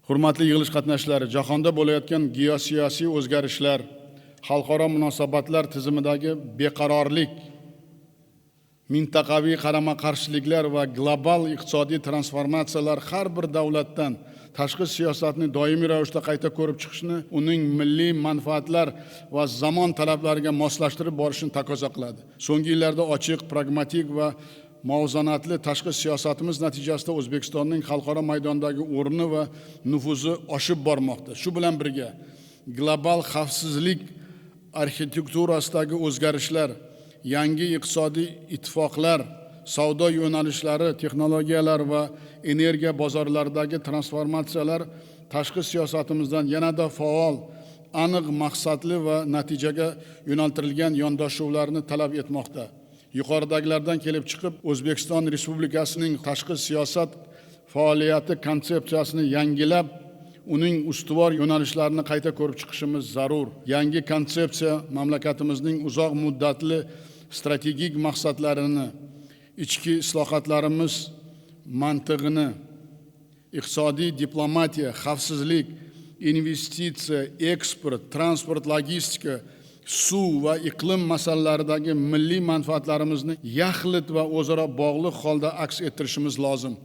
Hurmatli yig'ilish qatnashchilari, jahonda bo'layotgan geosiyosiy o'zgarishlar, xalqaro munosabatlar tizimidagi beqarorlik, mintaqaviy qarama qarshiliklar va global iqtisodiy transformatsiyalar har bir davlatdan tashqi siyosatni doimiy ravishda qayta ko'rib chiqishni, uning milliy manfaatlar va zamon talablariga moslashtirib borishni taqozo qiladi. So'nggi yillarda ochiq, pragmatik va muvozanatli tashqi siyosatimiz natijasida O'zbekistonning xalqaro maydondagi o'rni va nufuzi oshib bormoqda. Shu bilan birga, global xavfsizlik arxitekturasidagi o'zgarishlar, yangi iqtisodiy ittifoqlar, savdo yo'nalishlari, texnologiyalar va energiya bozorlaridagi transformatsiyalar tashqi siyosatimizdan yanada faol, aniq maqsadli va natijaga yo'naltirilgan yondashuvlarni talab etmoqda. Yuqoridagilardan kelib chiqib, O'zbekiston Respublikasining tashqi siyosat faoliyati konsepsiyasini yangilab, uning ustuvor yo'nalishlarini qayta ko'rib chiqishimiz zarur. Yangi konsepsiya mamlakatimizning uzoq muddatli strategik maqsadlarini, ichki islohotlarimiz mantig'ini, iqtisodiy diplomatiya, xavfsizlik, investitsiya, eksport, transport, logistika, suv va iqlim masalalaridagi milliy manfaatlarimizni yaxlit va o'zaro bog'liq holda aks ettirishimiz lozim.